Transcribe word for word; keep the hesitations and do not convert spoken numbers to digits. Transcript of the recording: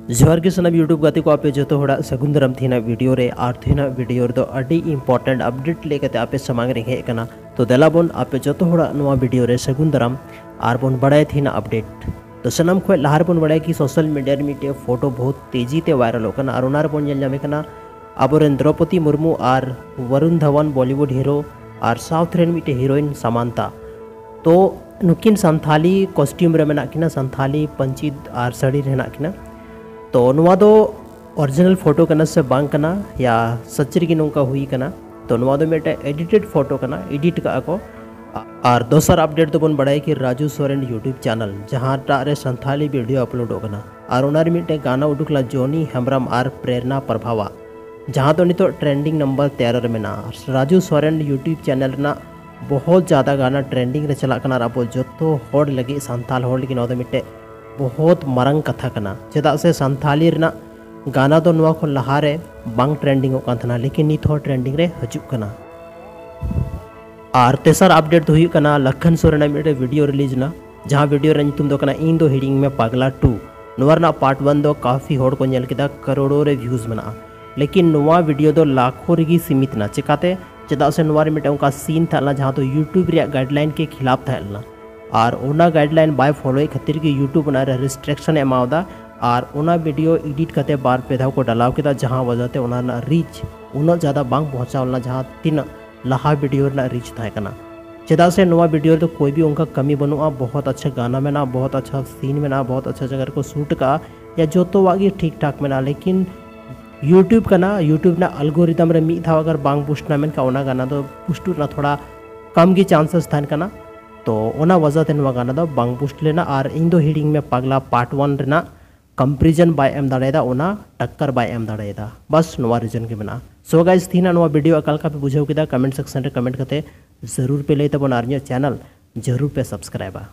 ᱡᱚᱦᱟᱨ ᱜᱮ ᱥᱟᱱᱟᱢ YouTube ᱜᱟᱛᱮ ᱠᱚ, ᱟᱯᱮ ᱡᱚᱛᱚ ᱦᱚᱲᱟᱜ ᱥᱟᱹᱜᱩᱱ ᱫᱟᱨᱟᱢ ᱛᱮᱦᱮᱧᱟᱜ ᱵᱷᱤᱰᱤᱭᱳ ᱨᱮ᱾ ᱟᱨ ᱛᱮᱦᱮᱧᱟᱜ ᱵᱷᱤᱰᱤᱭᱳ ᱨᱮᱫᱚ ᱟᱹᱰᱤ important update ᱞᱟᱹᱭ ᱠᱟᱛᱮ ᱟᱯᱮ ᱥᱟᱢᱟᱝ ᱨᱮ ᱦᱮᱡ ᱟᱠᱟᱱᱟ᱾ ᱛᱚ ᱫᱮᱞᱟ ᱵᱚᱱ ᱟᱯᱮ ᱡᱚᱛᱚ ᱦᱚᱲᱟᱜ ᱱᱚᱣᱟ ᱵᱷᱤᱰᱤᱭᱳ ᱨᱮ ᱥᱟᱹᱜᱩᱱ ᱫᱟᱨᱟᱢ ᱟᱨ ᱵᱚᱱ ᱵᱟᱲᱟᱭᱟ ᱛᱮᱦᱮᱧᱟᱜ update᱾ ᱛᱚ ᱥᱟᱱᱟᱢ ᱠᱷᱚᱱ ᱞᱟᱦᱟ ᱨᱮᱵᱚᱱ ᱵᱟᱲᱟᱭᱟ ᱠᱤ social media ᱨᱮ ᱢᱤᱫᱴᱮᱡ ᱯᱷᱳᱴᱳ ᱵᱚᱦᱩᱛ ᱛᱮᱡᱤ ᱛᱮ ᱵᱷᱟᱭᱨᱟᱞᱚᱜ ᱠᱟᱱᱟ ᱟᱨ ᱚᱱᱟ ᱨᱮᱵᱚᱱ ᱧᱮᱞ ᱧᱟᱢᱮ ᱠᱟᱱᱟ ᱟᱵᱚᱨᱮᱱ ᱫᱨᱚᱯᱚᱫᱤ ᱢᱩᱨᱢᱩ ᱟᱨ ᱵᱚᱨᱩᱱ ᱫᱷᱟᱣᱟᱱ ᱵᱚᱞᱤᱣᱩᱰ ᱦᱤᱨᱳ ᱟᱨ ᱥᱟᱣᱩᱛᱷ ᱨᱮᱱ ᱢᱤᱫᱴᱮᱡ ᱦᱤᱨᱳᱭᱤᱱ ᱥᱟᱢᱟᱱᱛᱟ᱾ ᱛᱚ ᱱᱩᱠᱤᱱ ᱥᱟᱱᱛᱷᱟᱞᱤ ᱠᱚᱥᱴᱤᱭᱩᱢ ᱨᱮ ᱢᱮᱱᱟᱜ ᱠᱤᱱᱟ, ᱥᱟᱱᱛᱷᱟᱞᱤ ᱯᱟᱹᱧᱪᱤ ᱟᱨ ᱥᱟᱹᱲᱤ ᱨᱮ ᱦᱮᱱᱟᱜ ᱠᱤᱱᱟ᱾ ᱛᱚ ᱱᱚᱣᱟ ᱫᱚ ᱚᱨᱤᱡᱤᱱᱟᱞ ᱯᱷᱳᱴᱳ ᱠᱟᱱᱟ ᱥᱮ ᱵᱟᱝ ᱠᱟᱱᱟ, ᱭᱟ ᱥᱟᱹᱪᱤ ᱨᱮᱜᱮ ᱱᱚᱝᱠᱟ ᱦᱩᱭ ᱠᱟᱱᱟ? ᱛᱚ ᱱᱚᱣᱟ ᱫᱚ ᱢᱤᱫᱴᱮᱡ edited ᱯᱷᱳᱴᱳ ᱠᱟᱱᱟ, edit ᱠᱟᱜᱼᱟ ᱠᱚ᱾ ᱟᱨ ᱫᱚᱥᱟᱨ update ᱫᱚᱵᱚᱱ ᱵᱟᱲᱟᱭᱟ ᱠᱤ ᱨᱟᱡᱩ ᱥᱚᱨᱮᱱ YouTube ᱪᱮᱱᱮᱞ, ᱡᱟᱦᱟᱸᱴᱟᱜ ᱨᱮ ᱥᱟᱱᱛᱷᱟᱞᱤ ᱵᱷᱤᱰᱤᱭᱳ ᱟᱯᱞᱳᱰᱚᱜ ᱠᱟᱱᱟ, ᱟᱨ ᱚᱱᱟ ᱨᱮ ᱢᱤᱫᱴᱮᱡ ᱜᱟᱱᱟ ᱩᱰᱩᱠ ᱞᱮᱱᱟ ᱡᱚᱱᱤ ᱦᱮᱢᱵᱨᱚᱢ ᱟᱨ ᱯᱨᱮᱨᱱᱟ ᱯᱨᱚᱵᱷᱟᱣᱟᱜ, ᱡᱟᱦᱟᱸ ᱫᱚ ᱱᱤᱛᱚᱜ trending number ᱛᱮᱨᱚ ᱨᱮ ᱢᱮᱱᱟᱜᱼᱟ᱾ ᱨᱟᱡᱩ ᱥᱚᱨᱮᱱ YouTube ᱪᱮᱱᱮᱞ ᱨᱮᱱᱟᱜ ᱵᱚᱦᱩᱛ ᱡᱟᱫᱟ ᱜᱟᱱᱟ trending ᱨᱮ ᱪᱟᱞᱟᱜ ᱠᱟᱱᱟ, ᱟᱨ ᱟᱵᱚ ᱡᱚᱛᱚ ᱦᱚᱲ ᱞᱟᱹᱜᱤᱫ, ᱥᱟᱱᱛᱟᱲ ᱦᱚᱲ ᱞᱟᱹᱜᱤᱫ ᱱᱚᱣᱟ ᱫᱚ ᱢᱤᱫᱴᱮᱡ ᱵᱚᱦᱩᱛ ᱢᱟᱨᱟᱝ ᱠᱟᱛᱷᱟ ᱠᱟᱱᱟ᱾ ᱪᱮᱫᱟᱜ ᱥᱮ ᱥᱟᱱᱛᱷᱟᱞᱤ ᱨᱮᱱᱟᱜ ᱜᱟᱱᱟ ᱫᱚ ᱱᱚᱣᱟ ᱠᱷᱚᱱ ᱞᱟᱦᱟ ᱨᱮ ᱵᱟᱝ trending ᱚᱜ ᱠᱟᱱ ᱛᱟᱦᱮᱱᱟ, ᱞᱮᱠᱤᱱ ᱱᱤᱛ ᱦᱚᱸ trending ᱨᱮ ᱦᱤᱡᱩᱜ ᱠᱟᱱᱟ᱾ ᱟᱨ ᱛᱮᱥᱟᱨ update ᱫᱚ ᱦᱩᱭᱩᱜ ᱠᱟᱱᱟ ᱞᱟᱠᱷᱟᱱ ᱥᱚᱨᱮᱱᱟᱜ ᱢᱤᱫᱴᱮᱡ ᱵᱷᱤᱰᱤᱭᱳ release ᱮᱱᱟ, ᱡᱟᱦᱟᱸ ᱵᱷᱤᱰᱤᱭᱳ ᱨᱮᱱᱟᱜ ᱧᱩᱛᱩᱢ ᱫᱚ ᱠᱟᱱᱟ ᱤᱧ ᱫᱚ ᱦᱤᱲᱤᱧ ᱢᱮ ᱯᱟᱜᱽᱞᱟ ᱴᱩ᱾ ᱱᱚᱣᱟ ᱨᱮᱱᱟᱜ part one ᱫᱚ ᱠᱟᱯᱷᱤ ᱦᱚᱲ ᱠᱚ ᱧᱮᱞ ᱠᱮᱫᱟ, ᱠᱟᱨᱳᱲᱳ ᱨᱮ views ᱢᱮᱱᱟᱜᱼᱟ, ᱞᱮᱠᱤᱱ ᱱᱚᱣᱟ ᱵᱷᱤᱰᱤᱭᱳ ᱫᱚ ᱞᱟᱠᱷᱚ ᱨᱮᱜᱮ ᱥᱤᱢᱤᱛ ᱮᱱᱟ᱾ ᱪᱮᱠᱟᱛᱮ? ᱪᱮᱫᱟᱜ ᱥᱮ ᱱᱚᱣᱟ ᱨᱮ ᱢᱤᱫᱴᱮᱱ ᱚᱱᱠᱟ scene ᱛᱟᱦᱮᱸ ᱞᱮᱱᱟ ᱡᱟᱦᱟᱸ ᱫᱚ YouTube ᱨᱮᱭᱟᱜ guideline ᱠᱮ ᱠᱷᱤᱞᱟᱯ ᱛᱟᱦᱮᱸ ᱞᱮᱱᱟ, ᱟᱨ ᱚᱱᱟ guideline ᱵᱟᱭ ᱯᱷᱳᱞᱳᱭᱮᱫ ᱠᱷᱟᱹᱛᱤᱨ ᱜᱮ YouTube ᱚᱱᱟ ᱨᱮ restriction ᱮ ᱮᱢᱟᱣᱟᱫᱟ᱾ ᱟᱨ ᱚᱱᱟ ᱵᱷᱤᱰᱤᱭᱳ edit ᱠᱟᱛᱮ ᱵᱟᱨ ᱯᱮ ᱫᱷᱟᱣ ᱠᱚ ᱰᱟᱞᱟᱣ ᱠᱮᱫᱟ, ᱡᱟᱦᱟᱸ ᱣᱟᱡᱟ ᱛᱮ ᱚᱱᱟ ᱨᱮᱱᱟᱜ reach ᱩᱱᱟᱹᱜ ᱡᱟᱫᱟ ᱵᱟᱝ ᱯᱚᱦᱚᱸᱪᱟᱣ ᱞᱮᱱᱟ ᱡᱟᱦᱟᱸ ᱛᱤᱱᱟᱹᱜ ᱞᱟᱦᱟ ᱵᱷᱤᱰᱤᱭᱳ ᱨᱮᱱᱟᱜ reach ᱛᱟᱦᱮᱸ ᱠᱟᱱᱟ᱾ ᱪᱮᱫᱟᱜ ᱥᱮ ᱱᱚᱣᱟ ᱵᱷᱤᱰᱤᱭᱳ ᱨᱮᱫᱚ ᱠᱳᱭ ᱵᱷᱤ ᱚᱱᱠᱟ ᱠᱟᱹᱢᱤ ᱵᱟᱹᱱᱩᱜᱼᱟ, ᱵᱚᱦᱩᱛ ᱟᱪᱪᱷᱟ ᱜᱟᱱᱟ ᱢᱮᱱᱟᱜᱼᱟ, ᱵᱚᱦᱩᱛ ᱟᱪᱪᱷᱟ scene ᱢᱮᱱᱟᱜᱼᱟ, ᱵᱚᱦᱩᱛ ᱟᱪᱪᱷᱟ ᱡᱟᱭᱜᱟ ᱨᱮᱠᱚ shoot ᱟᱠᱟᱫᱼᱟ, ᱭᱟ ᱡᱚᱛᱚᱣᱟᱜ ᱜᱮ ᱴᱷᱤᱠ ᱴᱷᱟᱠ ᱢᱮᱱᱟᱜᱼᱟ, ᱞᱮᱠᱤᱱ YouTube ᱠᱟᱱᱟ, YouTube ᱨᱮᱱᱟᱜ algorithm ᱨᱮ ᱢᱤᱫ ᱫᱷᱟᱣ ᱟᱜᱟᱨ ᱵᱟᱝ boost ᱮᱱᱟ, ᱢᱮᱱᱠᱷᱟᱱ ᱚᱱᱟ ᱜᱟᱱᱟ ᱫᱚ boost ᱨᱮᱱᱟᱜ ᱛᱷᱚᱲᱟ ᱠᱚᱢ ᱜᱮ chances ᱛᱟᱦᱮᱱ ᱠᱟᱱᱟ᱾ ᱛᱚ ᱚᱱᱟ ᱣᱟᱡᱟ ᱛᱮ ᱱᱚᱣᱟ ᱜᱟᱱᱟ ᱫᱚ ᱵᱟᱝ boost ᱞᱮᱱᱟ᱾ ᱟᱨ ᱤᱧ ᱫᱚ ᱦᱤᱲᱤᱧ ᱢᱮ ᱯᱟᱜᱽᱞᱟ part one ᱨᱮᱱᱟᱜ comparison ᱵᱟᱭ ᱮᱢ ᱫᱟᱲᱮᱭᱟᱫᱟ, ᱚᱱᱟ ᱴᱟᱠᱠᱟᱨ ᱵᱟᱭ ᱮᱢ ᱫᱟᱲᱮᱭᱟᱫᱟ᱾ ᱵᱟᱥ ᱱᱚᱣᱟ reason ᱜᱮ ᱢᱮᱱᱟᱜᱼᱟ᱾ So guys, ᱛᱮᱦᱮᱧᱟᱜ ᱱᱚᱣᱟ ᱵᱷᱤᱰᱤᱭᱳ ᱚᱠᱟ ᱞᱮᱠᱟ ᱯᱮ ᱵᱩᱡᱷᱟᱹᱣ ᱠᱮᱫᱟ, comment section ᱨᱮ comment ᱠᱟᱛᱮ ᱡᱟᱹᱨᱩᱲ ᱯᱮ ᱞᱟᱹᱭ ᱛᱟᱵᱚᱱᱟ, ᱟᱨ ᱤᱧᱟᱹᱜ channel ᱡᱟᱹᱨᱩᱲ ᱯᱮ subscribeᱟ᱾